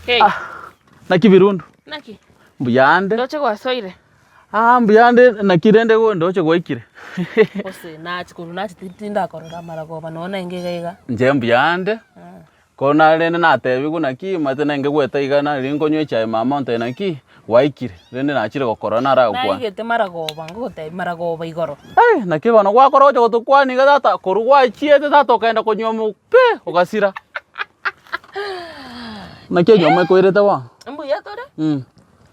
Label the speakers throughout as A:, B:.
A: Hey.
B: Ah, naki Birundu?
A: Naki?
B: Mbuyande.
A: Ndoche gwasoire.
B: Ah, mbuyande naki rende go ndoche gwaikire.
A: Gose nachi korwa nachi ti- tindakorora amaragoba nonya nainge iga iga.
B: Inche mbuyande, ko narende natebigwe naki omanyete nenge gweta iga nari nkonywa echae mama ontebia naki, gwaikire, rende nachire gokorora naragokwane.
A: Naigete maragoba ngogotebia maragoba igoro.
B: Ai, naki bono gwakora gocha gotokwania iga tata, korwa gwachiete tata okaenda konywa omo pi, ogasira. Naki enyomba ekoirete bono?
A: Mbuya tore,
B: Mm.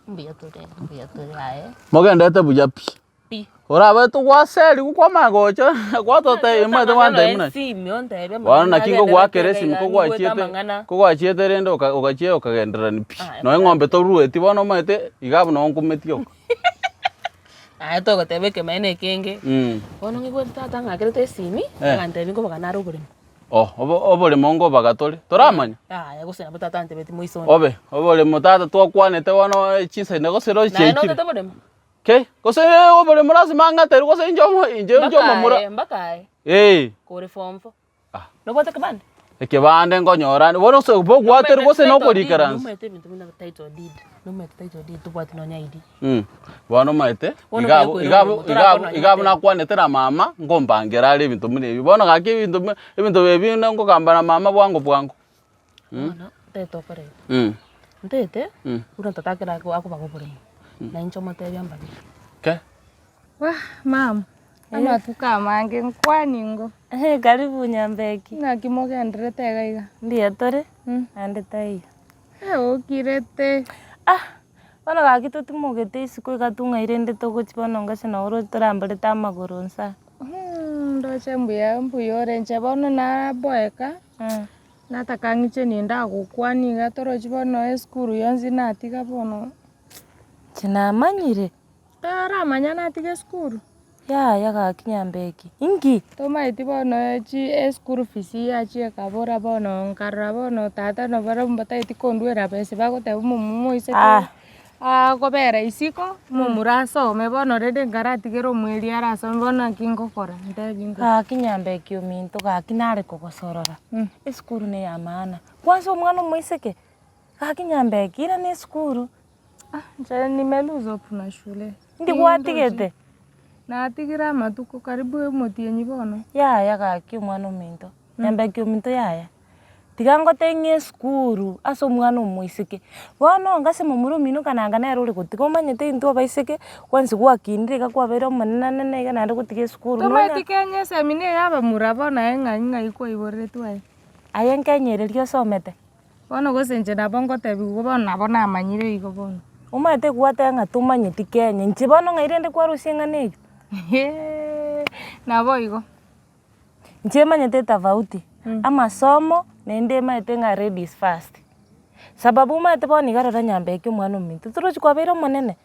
A: mbuya tore, mbuya tore aye.
B: Mogendete buya pi.
A: Pi.
B: Orabe togwaserigwa kwamanya gocha gwatotebia omanyete gwantebia buna ki.
A: Esimi ontebie
B: Bono
A: amang'ana
B: naki
A: agenderete
B: ngogoakera
A: iga
B: esimi
A: iga,
B: kogwachiete
A: nigwete amang'ana.
B: kogwachiete rende oka ogachia okagendererani pi.
A: Aya,
B: Nonya eng'ombe torueti bono omanyete iga abwo noo nkumetie oko.
A: Aye togoteba ekemanyererio ekenge,
B: Mm.
A: bono ng'igwete tata ang'akerete esimi,
B: Eh.
A: agantebia nkobaga nare oboremo.
B: Oh, obo oboremo ngobaga tore, toramanya?
A: Yaya gose nabo tata antebetie moiso onde.
B: Obe, oboremo tata twakwanete bono chinsa inde gose roche
A: Naye
B: chiaikire.
A: notete boremo?
B: Kei, gose oboremo lasima ang'aterwe gose inche omo inche inche
A: Mpaka
B: omomura.
A: aye, mpaka aye,
B: Eh,
A: kore form four.
B: Ah.
A: Nobwate ekebande?
B: Ekebande nkonyora ande, bono ase bogwaterwa gose
A: Nomanyete title deed,
B: nokorikaransa.
A: nomanyete ebinto buna title deed, nomanyete title deed tobwati nonya ID.
B: Mh, bono omanyete,
A: Bono
B: iga abwo
A: okonya
B: iga abwo
A: koirwa
B: iga abwo
A: torakwana
B: iga abwo
A: nonya
B: nakwanete na mama, nkombangera are ebinto buna ebi. Bono gaki ebinto buna ebinto ebi buna nkogamba na mama bwango bwango.
A: Bono, ntagete okore iga,
B: Mh.
A: ntagete,
B: Mh.
A: buna tata ekero ako akobaga oboremo, na inche omotebie ambage.
B: Ke.
C: Wah mama, amatuko amange nkwani ingo.
D: Karibu Nyambeki.
C: Naki mogendererete iga iga?
D: Mbuya tore, naende taiyo.
C: Okirete.
D: Ah! Bono gaki totimogete isiko iga tung'ai rende togochia bono ngase nabo oroche toramborete amagoro nsa.
C: Ndoche mbuya mbuya ore inche bono naboeka, nataka ng'iche nindagokwania iga torochi bono esukuru yonsi natiga bono.
D: Inche namanyire.
C: Toramanya natiga esukuru?
D: Yaya gaki nyambeki, inki?
C: Tomaeti bono chi eschool fees yachia ekabora bono nkarora bono tata na barabwo mbatageti kondwera besa bagoteba omomu moiseke
D: Ah.
C: agobera isiko, omomura asome bono rende nkaratigere omweri arasome bono naki ngokora ntebi ng'o.
D: Gaki nyambeki ominto gaki nare kogosorora, esukuru ne ya maana, kwanza omwana omoiseke, gaki nyambeki irana esukuru.
C: Ah, inche nime lose hope na shule.
D: Indi gwatigete?
C: Natigire amatuko karibu omotienyi bono.
D: Yaya gaki omwana ominto, nyambeki ominto yaya, tiga ngotebi ng'a esukuru ase omwana omoiseke, bono ngase momura omino kananga nere ore gotiga omanyete intwe abaiseke, kwansi gwakinire iga kwabeire omonene iga naende gotiga esukuru nonya.
C: Tomaeti kenya esemi na eya abamura bono aye ng'ai ng'ai kwaiboreretwe aye.
D: Aye nkenya ere riria osomete?
C: Bono gose inche nabo ngotebiwa bono nabo namanyire igo bono.
D: Omanyete gwateba ng'a tomanyeti Kenya, inche bono ng'ai rende kwarusia eng'ana eywo?
C: Nabo igo.
D: Inche manyete etafauti, amasomo naende emanyete ng'a ladies first. Sababu omanyete bono iga rora nyambeki omwana ominto, torochi kwabeire omonene.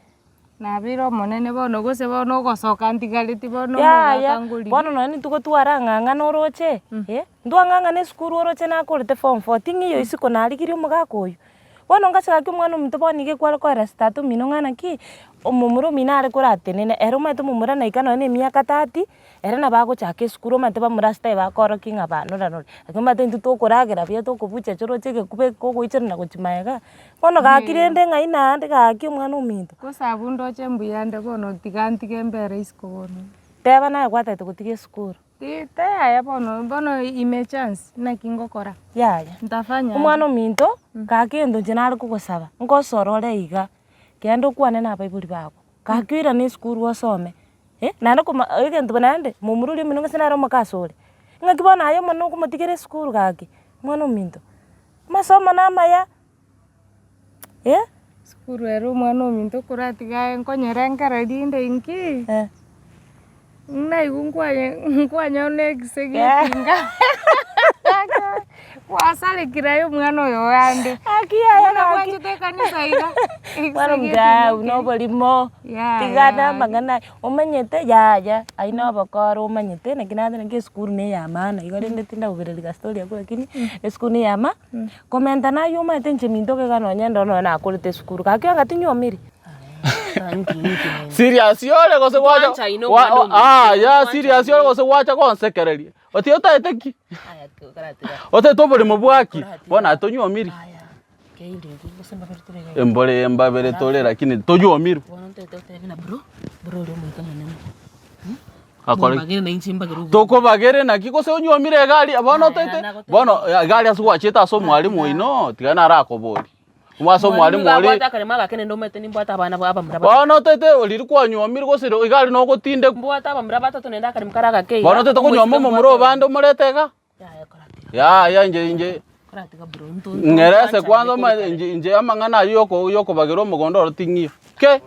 C: Nabeire omonene bono gose bono ogosoka ntigareti bono omogaka
D: Yaya,
C: ngorire.
D: bono nonye intwe gotwara ng'ang'ana oroche, eh, ntwang'ang'ana esukuru oroche nakorete form four, ting'iyo isiko narigirie omogaka oywo. Bono ngase gaki omwana ominto bono nigo ekware koeresa tata omino ng'a naki, omomura omino are koratenene, ere omanyete omomura naika nonye na emiaka thirty, ere nabo agochaka esukuru omanyete bamura ase tari bakorokia ng'a banoranore. Lakini omanyete intwe tokoragera buya tokobucha choroche egekuba ekogoichorana gochia magega, Bono gaki rende ng'ai naende gaki omwana ominto.
C: Gose abwo ndoche mbuya nde bono tiga ntige mbere isiko bono.
D: Teba naye gwatagete gotiga esukuru.
C: Ti tayaya bono, bono ime chance, naki ngokora?
D: Yaya.
C: Ntafanya aje?
D: Omwana ominto, gaki egento inche nare kogosaba, nkosorore iga, genda okwane na abaibori bago, gaki oirane esukuru osome, eh, naende koma egento naende, momura oria omino gose nere omoka asore, ng'aki bono aye omonene okomotigera esukuru gaki, omwana ominto, amasomo namaya. Eh.
C: Sukuru ere omwana ominto koratiga aye nkonyerenkera rinde inki?
D: Eh.
C: Naigwa nkwaye nkwanyora na ekise gia etinga gwasarekire aye omwana oyo ande.
D: Gaki yaya
C: Buna
D: gaki.
C: bwanchete ekanisa iga, ekise
D: Bono
C: gia
D: mgaa
C: etinga
D: buna
C: ekeri.
D: oborimo,
C: Yaya
D: tiga na
C: gaki.
D: amang'ana aya, omanyete yaya aywo na obokora omanyete naki naende naki esukuru na eya maana igo rende tindagobereria gastori akwo lakini esukuru na eya ma. Komenta nayio omanyete inche minto iga nonye ndoro nonye nakorete esukuru gaki anga tinywomiri.
B: Serious ore gose gwacha
A: Twanchaine
B: gwa-
A: omwana ominto,
B: ah ya serious ore
A: twanchaine.
B: gose gwacha gonsekereria. Oti otaete ki?
A: Aya, karatiga.
B: Otaete oboremo bwaki?
A: Koratiga.
B: Bono aye tonywomiri.
A: Aya. Keire igo, gose mbabere tore iga iga.
B: Embore mbabere tore lakini toywomirwe.
A: Bono ntaete gotebia buna bro, bro oria omoika omonene.
B: Akore ki?
A: Mombagere na inche mbagere oborimo.
B: Tokobagere naki gose onywomire egari bono
A: Aya,
B: otaete
A: nagotebia.
B: bono egari ase gwachiete ase omwalimu oino tiga narakoborie. Ase omwalimu
A: Omwalimu iga
B: oria
A: abwate akaremo agake naende omanyete nimbwate abana ba abamura batato.
B: bono otaete riria kwanywomire gose egari nogotindekwa.
A: Mbwate abamura batato naende akaremo kare agake iga.
B: Bono otaete konywoma
A: omoiseke
B: omomura
A: mbwate
B: obande omorete iga.
A: Yaya koratiga.
B: Yaya inche inche
A: Koratiga bro
B: ng'erese kwanza omanye inche inche amang'ana aywo yoko yokobagera omogondo oro ting'iyo kei.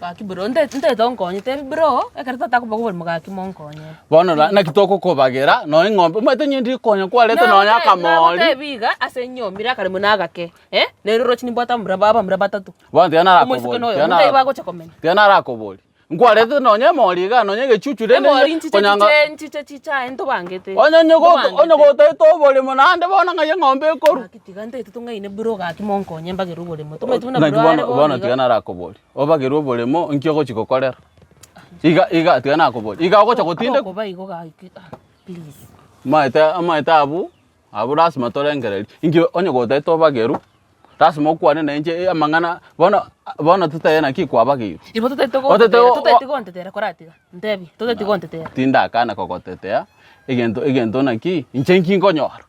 A: Gaki bro nte ntaete onkonye tebi bro, ekero tatakoba oborimo gaki monkonye.
B: Bono na naki tokokobagera nonye eng'ombe omanyete onye ndiri konya kwarete nonye akamori.
A: Nagotebi iga ase nyomire akaremo na agake eh, nere oroche nimbwate abamura ba abamura batato.
B: Bono tiga
A: Omoiseke
B: narakoboria
A: noyomo,
B: tiga
A: ntai
B: nara
A: bagocha komenya.
B: tiga narakoboria. Nkwarete nonya emori igaa, nonya egechuchu rende
A: Emori
B: onye
A: nchiche
B: konyanga
A: chiche nchiche chichaye ntobangete.
B: onye onye goto onye
A: Ntobangete.
B: gotaete oboremo naende bono ng'ai eng'ombe ekorwa.
A: Gaki tiga ntaete tong'aine bro gaki monkonye mbagere oboremo. Tomanyeti buna
B: Naki
A: bro are
B: bono
A: bono
B: bono
A: iga.
B: tiga narakoborie, obagerwe oboremo nki ogochi gokorera? Iga iga tiga nakoboria, iga ogocha gotindekwa?
A: Okoba igo gaki ah please.
B: Omanyete omanyete abwo, abwo lasima torengererie, inki onye gotaete obagerwe, Lasima okwane na inche amang'ana bono bono totaye naki kwabageirwe.
A: Igo totaete
B: Otete
A: gontetera,
B: o-
A: totaete gontetera koratiga, ntebi, totaeti gontetera.
B: Tindakana kogotetea, egento egento naki, inche nki nkonyora.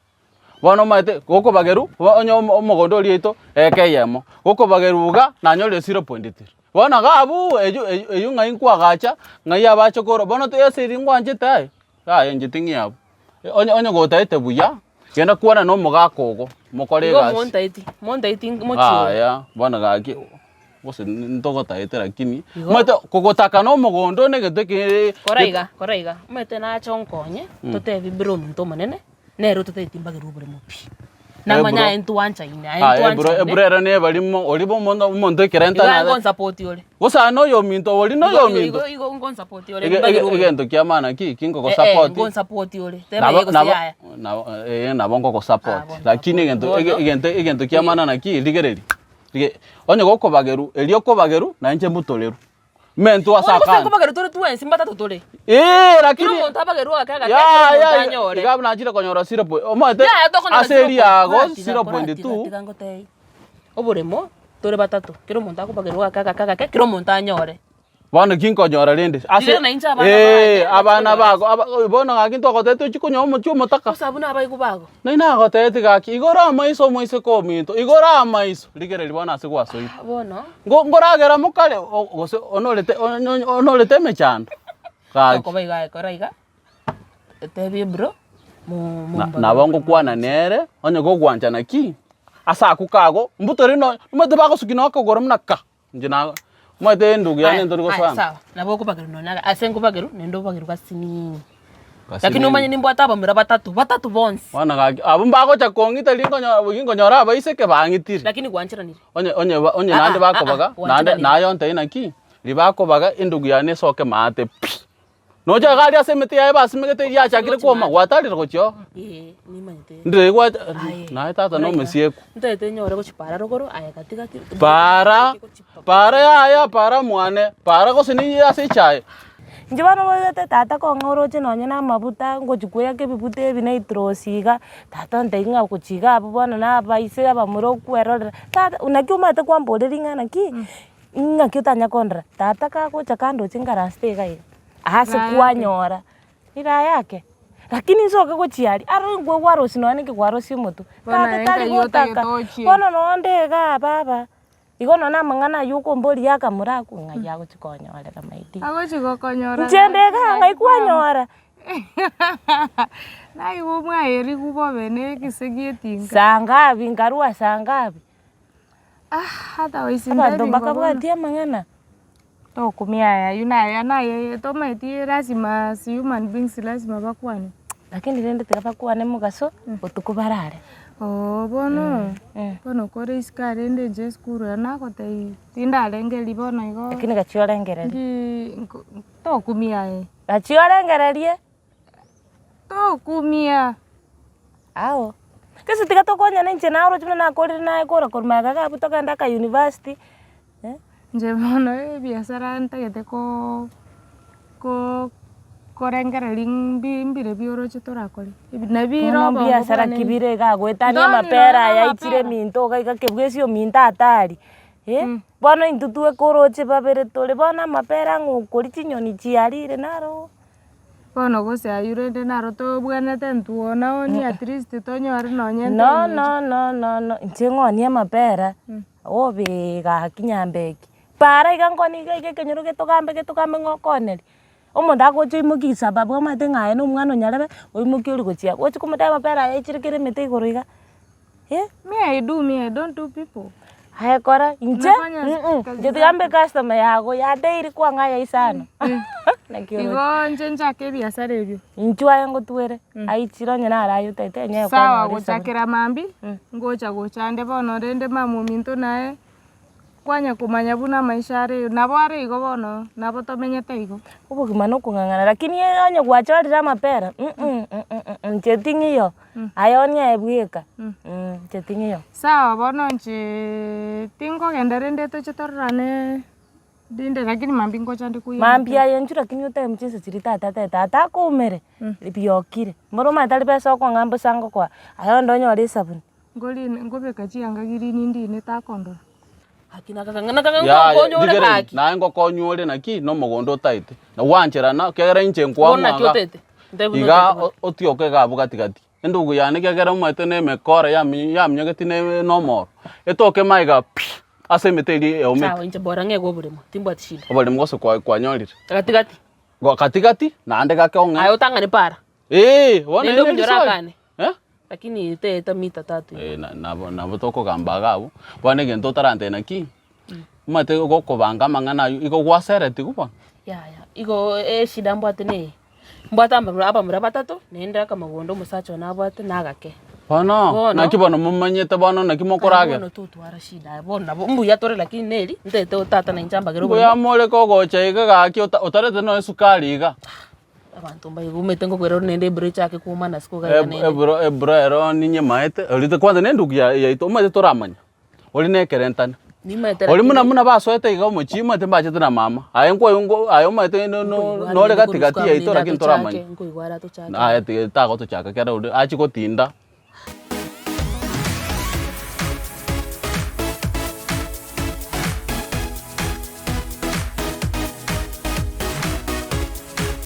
B: Bono omanyete, gokobagerwa, bo onye omo omogondo oria oito, eka eyemo, gokobagerwa iga, nanyorire 0.3. Bono iga abwo, eywo eywo eywo ng'ai nkwagacha, ng'ai abache korwa, bono ase eria ngwanchete aye, yaya inche ting'ii abwo. Onye onye gotaete buya, genda kwana na omogaka ogo, mokore
A: Igo
B: egasi.
A: montaeti, montaeti mochie.
B: Yaya, bono gaki, gose ntogotaete lakini,
A: Igo.
B: omanyete kogotaka na omogondo na egento eke
A: Kora iga, kora iga, omanyete nache onkonye, totebi bire omonto omonene, nere ototaeti mbagere oboremo pi. Namanya
B: Ebro.
A: aye ntwanchaine, aye
B: Aye ebro
A: ntwanchaine.
B: ebro ere nebarimo, oria bo omonto omonto ekerenta
A: Igo aye
B: nare,
A: ngonsupport ore.
B: gose aye na oyominto oria na
A: Igo- igo-
B: oyominto.
A: igo- igo ngonsupport ore,
B: Ege-
A: mbagere
B: ege-
A: oboremo.
B: egento kia maana ki,
A: Eh, eh,
B: kingogosupport.
A: ngonsupport ore, teba
B: Nabo
A: yeye gose
B: nabo
A: yaya.
B: nabo eh nabo
A: Ah,
B: ngogosupport,
A: bono
B: lakini
A: support.
B: egento
A: Bono.
B: ege egento egento kia maana naki rigereria, rige onye gokobagerwa, erio okobagerwa nainche mbutorerwe. Mentwe ase
A: Bono gose
B: akande.
A: nkobagerwa tore twensi mbatato tore.
B: Eeh
A: Kera
B: lakini
A: omonto abagerwe agake agake,
B: ya
A: kera omonto
B: ya
A: anyore.
B: iga nachire konyora zero point omanyete
A: Yaya tokonyora
B: ase
A: zero
B: eria
A: point.
B: yago
A: Koratiga,
B: zero point
A: koratiga,
B: two
A: tiga ngotebie. Oboremo tore batato, kera omonto akobagerwa agake agake agake, kera omonto anyore.
B: Bono ki nkonyora rende ase
A: Rigereria nainche abana
B: eeh
A: bane,
B: abana
A: bakonyora
B: bago aba bono gaki ntogotebeti ochie konywa omochie omotaka.
A: Gose abwo nabaigwa bago.
B: Nai nagotebeti gaki igora amaiso omoiseke ominto, igora amaiso, rigereria bono ase gwasoire.
A: Bono.
B: Ngo ngoragera mokare o- gose onorete onye onorete emechando gaki.
A: Okoba iga aye kora iga, tebia bro, mo-
B: Na-
A: mombage
B: nabo ngokwana nere, onye gogwancha naki, ase akwo kago, mbutore no omanyete bagosukia na okogoro buna ka. Inche na omanyete endugu yane
A: Aya,
B: ntori
A: aya,
B: gosana.
A: sawa, nabo okobagerwa nonya iga, ase nkobagerwa, naende obagerwe gasinini. Lakini
B: Gasinini.
A: omanye nimbwate abamura batato, batato bonsi.
B: Bono gaki, abwo mbagocha kong'ita riria nkonyora ginkonyora abaiseke bang'itire.
A: Lakini gwancheranire.
B: Onye onye ba onye
A: Ah,
B: naende
A: ah, ah,
B: bakobaga, naende
A: gwancheranire.
B: naye ontebie naki, riria bakobaga endugu yane esoke maate pi. Nocha iga aria ase emete yaye basimegete eria yachakire kwoma, gwatarire gochia oo.
A: Eeh, nimanyete.
B: Ndire gwacha
A: Aye,
B: naye tata
A: koraiga,
B: nomosieku.
A: Ntaete nyore gochia para rogoro, aye gatigati.
B: Para, para yaya para mwane, para gose niye ase echae.
D: Inche bono boigete tata kong'a oroche nonye na amabuta ngochi koeyaka ebibuta ebi na etirosi iga, tata ontebia ng'a gochia iga abwo bono na abaise abamura okwerorera, tata naki omanyete kwamboria ring'ana ki, ng'aki otanya kondora, tata kagocha kandoche nkaransete iga iga, ase kwanyora, ira yake, lakini nsoke gochia aria, aro nkwe kwarosia nonye naki kwarosia omotwe,
C: Bono
D: tata
C: aye
D: tari
C: nkai otagete
D: gotaka,
C: ochie.
D: bono nonde igaa baba, igo nonye na amang'ana aywo okomboria akamura akwo ng'ai agochi konyorera my dear.
C: Agochi gokonyora
D: Inche nde igaa ng'ai kwanyora.
C: Naigwa omwaerigu bobe na egese gia etinga.
D: Saa ngapi nkarwa saa ngapi?
C: Ah, otherwise
D: Abanto
C: ntabi
D: mbakabwatia amang'ana.
C: Tokumia aya aywo naye naye tomaeti lazima as human beings lazima bakwane.
D: Lakini rende tiga bakwane mogaso, botuko barare.
C: Oo bono, bono kore isiko aria rende inche esukuru eye nagotebia tindarengereria bono igo.
D: Lakini gachia orengereria.
C: Nki nko tokumia aye.
D: Gachia orengererie.
C: Tokumia.
D: Ao. Gese tiga tokonyane inche naroche buna nakorire naye kora korwa magega iga abwo togende aka university eh.
C: Inche bono ebiasara ntagete ko ko. Korengereria mbi mbire bioroche torakore, ebi nabire
D: Bono
C: obongo
D: mbiasara
C: bwane
D: ki bire iga goetania
C: Ndoni
D: amapera
C: nonye
D: aya
C: na
D: aichire
C: amapera.
D: eminto iga iga kebwesi ominto atari eh, bono intwe tweka oroche babere tore bono amapera ng'a okoria chinyoni chiarire naro.
C: Bono gose aywo rende naro tobwenerete ntwonaoni at least tonyore nonye
D: No
C: ntonywe
D: no no no no, inche ng'onie amapera, obe gaki nyambeki, para iga nkoni iga iga ekenyoro getogambe getogambe ng'a okoneria. Omonto agocha oimokia sababu omanyete ng'a aye na omwana onyarebe, oimokie oria gochia gochi komotebia amapera aya aichire kera emete igoro iga, eh.
C: Me I do me I don't do people.
D: Aye kora, inche
C: Nafanya
D: mm
C: kazi
D: inche tiga mbe customer yago ya daily kwang'a aya isano naki oroche.
C: Igo inche nchake ebiasara ebio.
D: Inchuo aye ngotwere, aichire onye naro aye otaete onye
C: Sawa
D: kwanyora esabuni.
C: gochakera mambia, ngocha gocha ande bono rende mama ominto naye. Kwanya komanya buna amaisha are, nabo are igo bono, nabo tomenyete igo.
D: Obogima na okong'ang'ana lakini onye gwachorire amapera inche ting'iyo, aye onye aye bweka, inche ting'iyo.
C: Sawa bono inche tinkogenda rende toche tororane rinde lakini mambia ngocha nde koiyana.
D: Mambia aye inchuo lakini otime chinsa chiria tata atebete tata akoumere, biokire, mboro omanyete tari besa okong'a mbosa ngokoa, aye onde onyore esabuni.
C: Nkorine nkobeka chianga girini ndine takondora.
A: Gaki nakakang'a nakang'a
B: Yaya,
A: nkokonywa ore
B: rigereria,
A: gaki.
B: naye nkokonywa ore naki, na omogondo otaete, na gwancherana, ekiagera inche
A: Bono naki
B: nkwamwaga,
A: otete? Ntebi buna
B: iga
A: otete bono.
B: otioke iga abwo gati gati. Endugu yane ekiagera omanyete na emekora yami yaminyogeti na na omoro, etoke maiga pi, ase emete eria eomete.
A: Sawa inche bora ng'egwe oboremo, timbwati shida.
B: Oboremo gose kwa kwanyorire.
A: Gati gati.
B: Gati gati, naende gake ong'e.
A: Aye otang'ane para.
B: Eeh, bono
A: Rende
B: ere
A: omunyore
B: riswali.
A: akane.
B: Eh?
A: Lakini teta mita tatu igo.
B: Eh, na- nabo nabo tokogamba iga abwo, bono egento otarantebia naki, omanyete gokobanga amang'ana aywo, igo gwaseretigwe bono.
A: Yaya, igo eshida mbwate neye, mbwate abamura abamura batato, naende akamogondo omosacha one abwate na agake.
B: Bono,
A: Bono.
B: naki bono momanyete bono naki
A: Aye
B: mokoragera.
A: bono totwara shida aye bono nabo mbuya tore lakini neri, ntete tata na inche ambagere
B: Mbuya
A: oboremo.
B: more kogocha iga gaki ota otarete nonya esukari iga.
A: Abanto mbaigumete ngokwera ore naende ebura echake koumana ase kogaiga
B: Eb-
A: naende.
B: Ebura ebura ero ninyemaete, orite kwanza na endugu ya yaito omanyete toramanya, ore na ekerentane.
A: Nimaete
B: Ori muna
A: lakini
B: muna basoete iga omochie omanyete mbachete na mama, aye nkwaye nko aye omanyete no no
A: nkoigwara
B: nore
A: naende
B: gati gati
A: korwa
B: yaito
A: asuka
B: lakini
A: atochake,
B: toramanya.
A: nkoigwara atochake.
B: Aye tiga tagotochaka kera ore achie gotinda.